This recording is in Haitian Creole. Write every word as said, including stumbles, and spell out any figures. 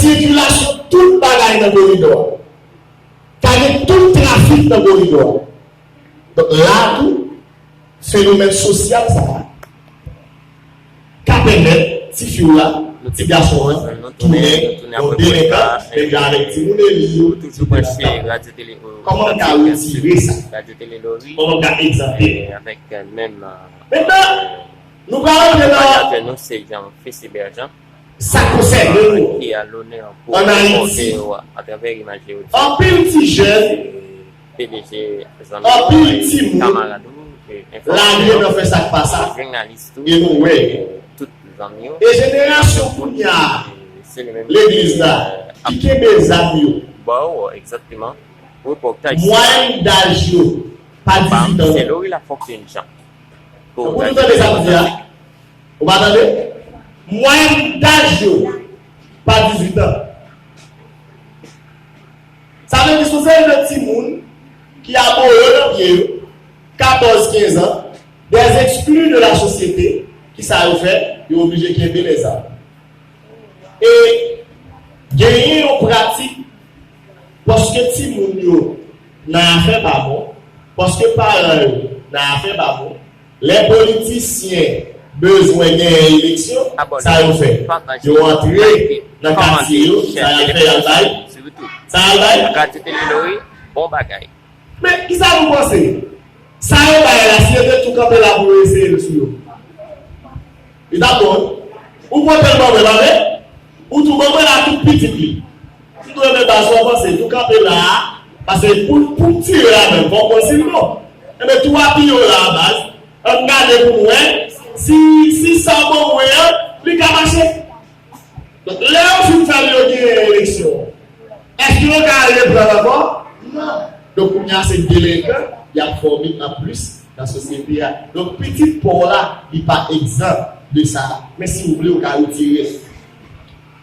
sikilasyon tout bagay nan koridò a. Ka gen tout trafik nan koridò a. Donk, la tou, fenomèn sosyal sa a ka pèmèt tifi w la, ti gason an, tounen yon delenkan, menm jan avèk timoun eli yo, etsetera. Kòman m ka retire sa? Kòman m ka egzante? Mentnan, nou pral antre nan sa k konsène nou. Ann Ayiti, anpil ti jèn, anpil timoun lage nan fè sa k pa sa, e nou wè. E jenerasyon kounye a, legliz la, ki kenbe zam yo, mwayèn daj yo pa dizuit an non. Donk, ou tande sa m di a? Ou pa tande? Mwayèn daj yo pa dizuit an. Sa vle di, se yon seri de timoun ki abòre nan pye yo, katòz, kenz an, des exclus de la société, ki sa yo fè? Yo oblije kenbe lèzam. E genyen yon pratik, paske timoun yo nan afè pa bon, paske paran yo nan afè pa bon, lè politisyen bezwen genyen eleksyon, sa yo fè? Yo antre nan katye yo, sa y al fè? Y al bay. Sa y al bay. Men, kisa nou panse? Sa yo bay la, si yo te tou kanpe la pou yo eseye l sou yo, li t ap bon, wi. Ou pote l ban mwen, pa vre? Ou tou ban mwen la, tout pitit li. M tou renmen baz, ou avanse, tou kanpe la a, paske pou, pou m tire la menm, fò m konn si l bon. Enben, tou apiye w la a, baz. Ann gade pou m wè si, si sa w ban mwen an, li ka mache. Donk, lè yo fin fè l, yo genyen eleksyon, èske yo ka reprann ankò? Non. Donk, kounye a, se delenkan y ap fòme anplis nan sosyete a. Donk, pitit pa w la, li pa egzan de sa. Men si w vle, ou ka retire l.